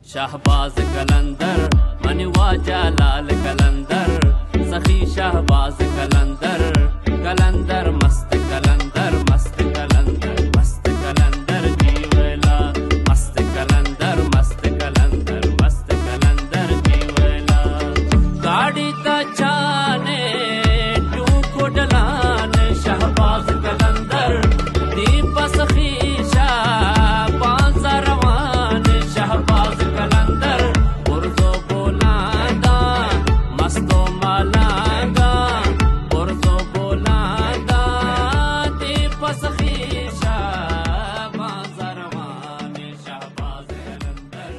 شہباز قلندر، منی واجہ لال قلندر، سخی شہباز قلندر، قلندر مست قلندر، مست قلندر، مست قلندر جی ویلا، مست قلندر، مست قلندر، مست قلندر جی ویلا۔ گاڑی تچانے ٹوکو ڈلان شہباز قلندر، دی پس خیشا بانزا روان شہباز قلندر، برزو بولاندا مستو مالاندا، برزو بولاندا دی پس خیشا بانزا روان شہباز قلندر۔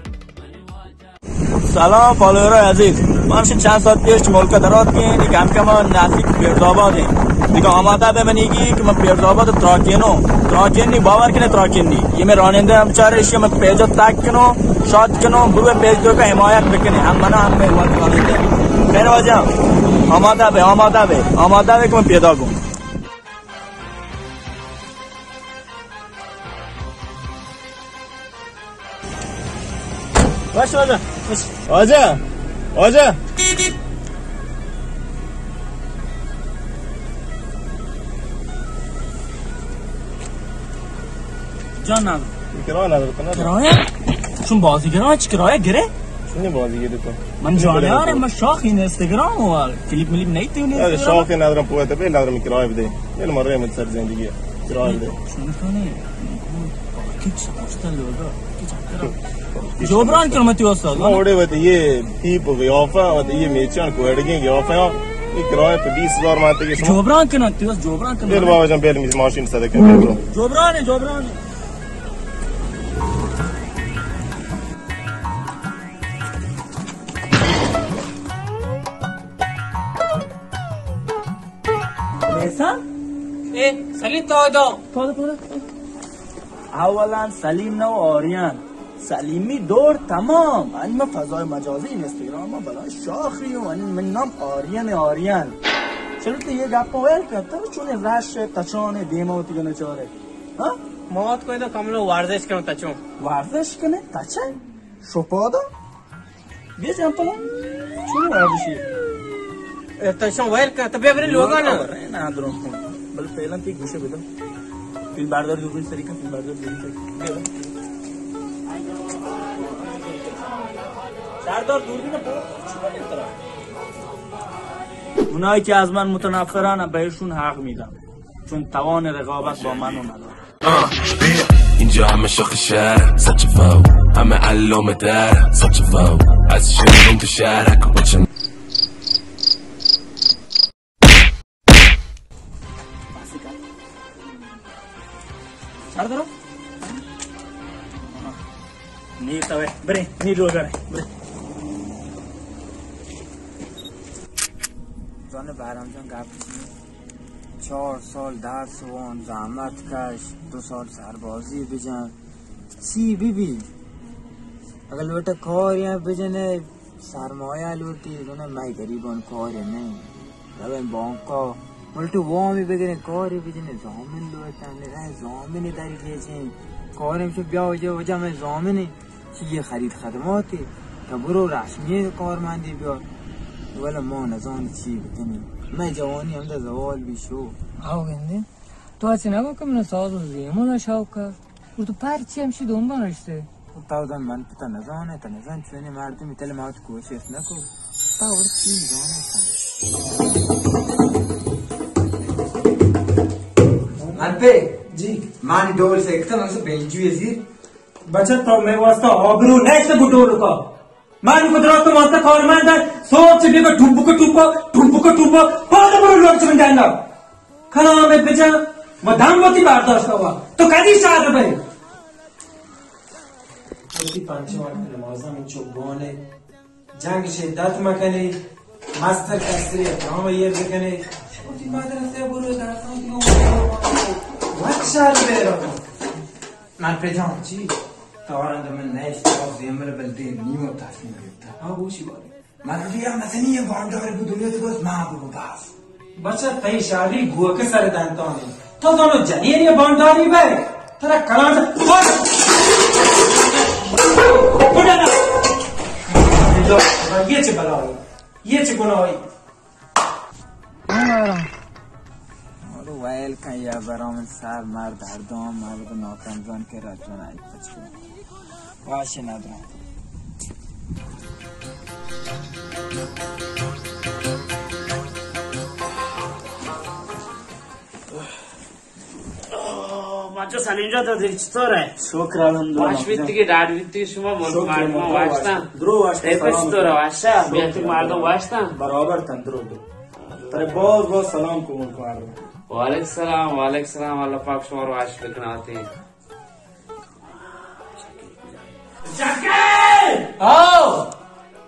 سلام فالوورای عزیز، ما ہمشہ چند ساعت پیش چہ ملک در آتکیں، کم کم نزدیک پیرزآباد ایں۔ دیگہ آمادہ بے منی گی کہ من پیرزآباد تراکینوں، تراکینی باور کنے تراکینی۔ یہ میں رانندہ ہم چارے، اشی میں پیجا تک کنوں، شاد کنوں، بروے پیج تو کا حمایت بکنے، ہم منا ہم میں وقت رانندہ۔ خیر واجہ، آمادہ بے، آمادہ بے، آمادہ بے کہ من پیدا گوں۔ باش واجہ، باش۔ واجہ، واجہ۔ جان نادر۔ کرایہ نادر کنا۔ کرایہ؟ چون بازیگراں چ کرایہ گرے؟ چونی بازیگر تو؟ من جان یار، من شاخی نیست گرام و کلیپ ملیپ نہیں تیو نیست ارے گرام۔ شاخی ندارم، پوهت به ندارم، کرایه بده. یه مره من سر زندگی کرایه بده. چون کنی؟ کچ سوچتا لوگا، کچ اکرا۔ جبران کن متی استاد۔ ما اوڑے وتی یہ تیپ و قیافہ، وتی یہ میچان کوڑگیں قیافہ، یہ کرایہ پہ بیس ہزار مانتے کہ شما۔ جبران کن تی، بس جبران کن۔ بل بابا جان، بل میز ماشین صدقہ۔ جبران ہے، جبران ہے۔ میسا؟ اے، سلیم تو دو۔ تو دو، تو دو۔ اولاً سلیم نہ، آریان۔ سلیمی دور تمام۔ ان من فضای مجازی، اینستاگرام، من بلا شاخی ہوں۔ ان من نام آریان، آریان۔ چلو تو یہ گپا ویل کر، تو چون رش تچان دیما ہوتی گنے چارے۔ ہاں؟ موت کوئی تو کم لو ورزش کرو تچو۔ ورزش کنے تچے؟ شپادا؟ بیا جان پلان۔ چون ورزشی؟ اے، تو شان ویل کن، تو بیا برے لوگا نا۔ ورے نا درو۔ بل پہلا تی گوشے بدم۔ فیلم بردار دوربین سری کن، فیلم بردار دوربین سری کن۔ بیا۔ سردار دوربین بو۔ اونایی که از من متنفرن، بهشون حق می‌دم، چون توان رقابت با منو ندارن. آه، بیا. اینجا همه شاخ شهر، سچ فاو، همه علامه در، سچ فاو، از شهرم تو شهرک و بچم. سردار؟ نی تو برے، نی لوگ برے، برے۔ جان بارام جان گپ چار سال درس وان، زحمت کش، دو سال سربازی بجن، چی بی بی؟ اگر لوٹا کاری ہم بجنے، سرمایہ لوٹی، گنے مئے گریبان کاری نہیں۔ رویں بانکا، ملٹو وامی بگریں، کاری بجنے، زامن لوٹن، رہ زامن در گیجیں، کاریم شو بیا وجہ، وجہ میں زامنے۔ چی یہ خرید خدماتی؟ تو برو رسمی کارمندی بیار۔ ولا ما نزان چی بکنی۔ میں جوانی ہم دا زوال بی شو۔ آو گندے۔ تو اچ نگو کہ من ساز و زیمون شوق۔ اور تو پر چی ہمشی دنبا نشتے؟ تو دن من پتا نزانے، تو نزان چونی مردمی تل مات کوشش نکو۔ تا اور چی زانے؟ من پہ جی۔ من ڈول سے ایک تو من سے بینجو زیر۔ بچہ تو میں واسطہ آبرو نیست گو ڈولکا۔ من گو درا تو واسطہ کارمند ہے، سوچ سے بھی ٹوبکو ٹوبکو، ٹوبکو ٹوبکو، پادا برو لوگ چمن جانا۔ کلام بجا، و دم وتی برداشت ہوا۔ تو کدی شاد بے؟ وتی پنچ وقت نمازاں من چوبانے۔ جنگ شدت مکنی، مستر کستری احترام ایر بکنی۔ وتی مدرسہ برو درساں دیو۔ وقت شر بیرا۔ من پہ جان چی؟ توارند من نیست، باز یمر بل دیم نیو تصمیم گرفته۔ ہاں، گوشی بارے۔ من دیگه مثلاً یه باندار بود، دنیا تو باز ما بگو باز۔ بچہ، تئی شاری گوکہ سر دنتانی۔ تو زانو جنین یه بانداری بے۔ ترا کلان بڑا۔ یہ چه بلایی؟ یہ چه گناهی؟ مارو ویل کن یا برام سر مرد هر دام مرد ناتنزان که رجون ای پچ کن. باشه ندارم. آه، بچه سلیم جان، تو دل چطوره؟ شکر الحمدلله. واش بیت دیگه، ڈاڈ بیت دیگه، شما ملک شکر مردم ملک واشتن. درو واشتن، تیپش سلام. چطوره واشا؟ شکر. بیت مردم واشتن. برابر تن، درو درو. ترے باز باز سلام کو ملک مردم. وعلیکم سلام، وعلیکم سلام، الله پاک شما رو واش بکناتی. شکیل! آو!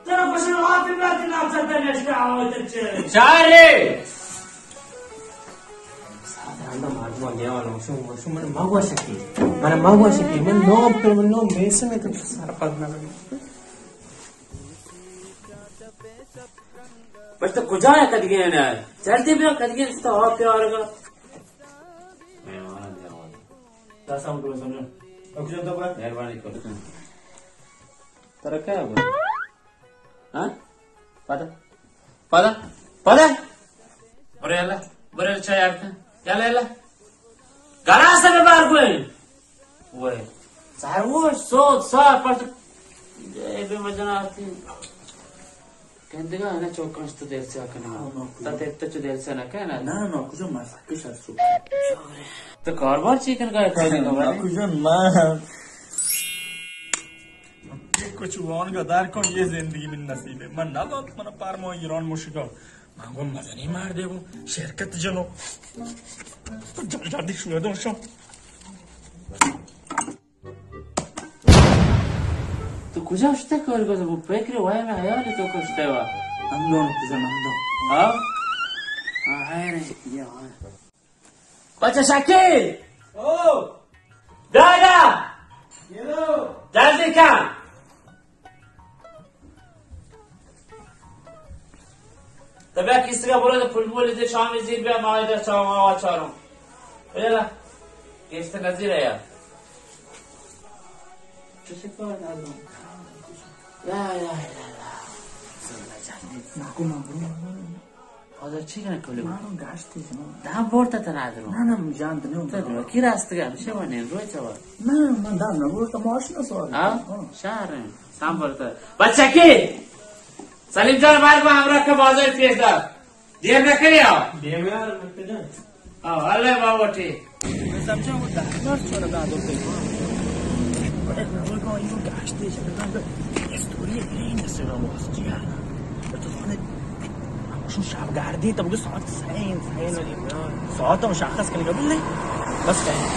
ترا پشن آتی برات نام سر نشته آوه تر چه؟ شارے! سادراندا مردم گیا نو شو شو من ما گوشکی. من ما گوشکی. من نام پر من نام میسم تو سر پد نہ. بس تو کجا ہے کدگے نا؟ جلدی بیا کدگے تو آپ پیار کا. دستم کو سمجھو. اکشن تو پر. مہربانی کر. ترا کیا ہوا؟ ہاں؟ پدا. پدا. پدا. برے اللہ. برے چا یار کن. یلا یلا. گلاس ببر گوئے. وے. سر وہ سو سا پٹ. اے بے مزن آتی. کندگا نا چوکاں تو دل سے کنگا. تا تے تو چو دل سے نہ کنا. نا نا، کجا ما سکش ہستو. تو کاروبار چی کنگا؟ کاروبار کجا ما. یہ کچھ وان کا دار کن، یہ زندگی من نصیب ہے. من نہ بات من پار ما ایران مشکا. من گو مزنی مار دے گو شرکت جنو. تو جلدی شو دو شو. تو کجا شتے کار کو؟ تو فکر وای میں حیال تو کشتے وا. اندون کجا اندون. ہاں؟ ہاں، ہے رے. یہ ہاں. بچہ شکیل! او! دادا! یلو! جلدی کن! تو بیا کیسگا برو، تو پول بولی دے، شام زیر بیا، ما در شام آوا چاروں. بیا. گیشت نظیر ہے یار. چه کار ندارم. لا اله الا الله. نکو من برو. حاضر چی کنه کلی؟ من گشتی شما. دم برتا تن ادرو. نه نه، من جان دنه. تو درو کی راست گم چه ونین روی چوا. نه من دم نبرتا، ماشین سوار. ها؟ شهر. سام برتا. بچه کی؟ سلیم جان، مرگ با همراه که بازار پیش دار. دیر نکنی ها. دیر میارم من کجا. آه، الله بابا ٹی. سمجھا وہ دہنار چورا دادو پہ. بڑے نور کو ایو گاشتے شدگان تو استوری این سرا واس کیا. تو سنے شو شب گردی تو بگو ساعت سین، سین. ساعت مشخص کنی قبول نہیں. بس کہیں.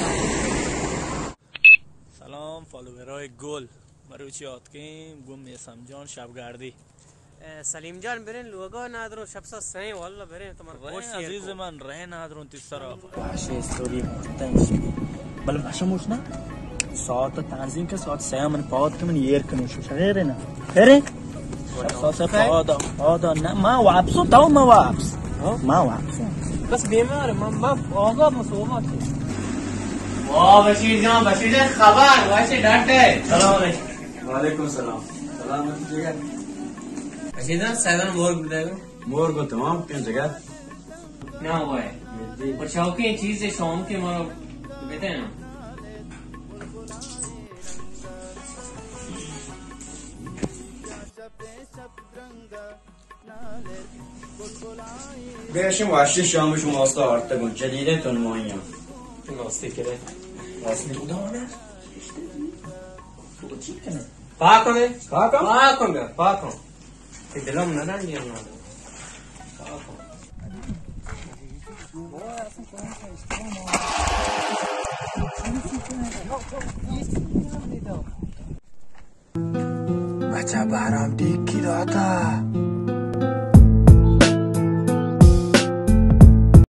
سلام فالوورای گل. مروچی آتکیم گوں میسم جان شبگردی. اے، سلیم جان، برین لوگا نادرو، شپ سا سئیں، واللہ برین، تمہار رئیں گوشت شیر عزیز کو. من، رئیں نادرو تی سرا. باشه، استوری مختن شی. بل باشه موش نا؟ ساعت تنظیم که ساعت سئیں من پاد که من ایر کنو شو. شغیره نا؟ ارے؟ شپ سا سئیں پاد، پاد، نه، ما واپسو، تو ما واپس. ها؟ ما واپس. بس بیمار، من، من آزاد، من صحبت. واہ، بشیر جان، بشیر جان، خبر، ویسے ڈٹ ہے. سلام علیکم. وعلیکم سلام. سلامتی جگر. بشیر جان، سلام، مرگ بدے. مرگ تمام کن جگر. نہ ہوا ہے. جی. اور شوقیں چیز ہے، شام کے مارا بتے نا. بیشم واشی شام شما واسطه آورتگون، جدیدیں تنماییاں. ناستی کرے. ناستی خدا نه. تو چی کنه؟ پاک کنه؟ پاک کن؟ پاک کن، پاک کن. تی دلم نه دن دیر نه. پاک کن. بچہ بارام ڈیکی داتا.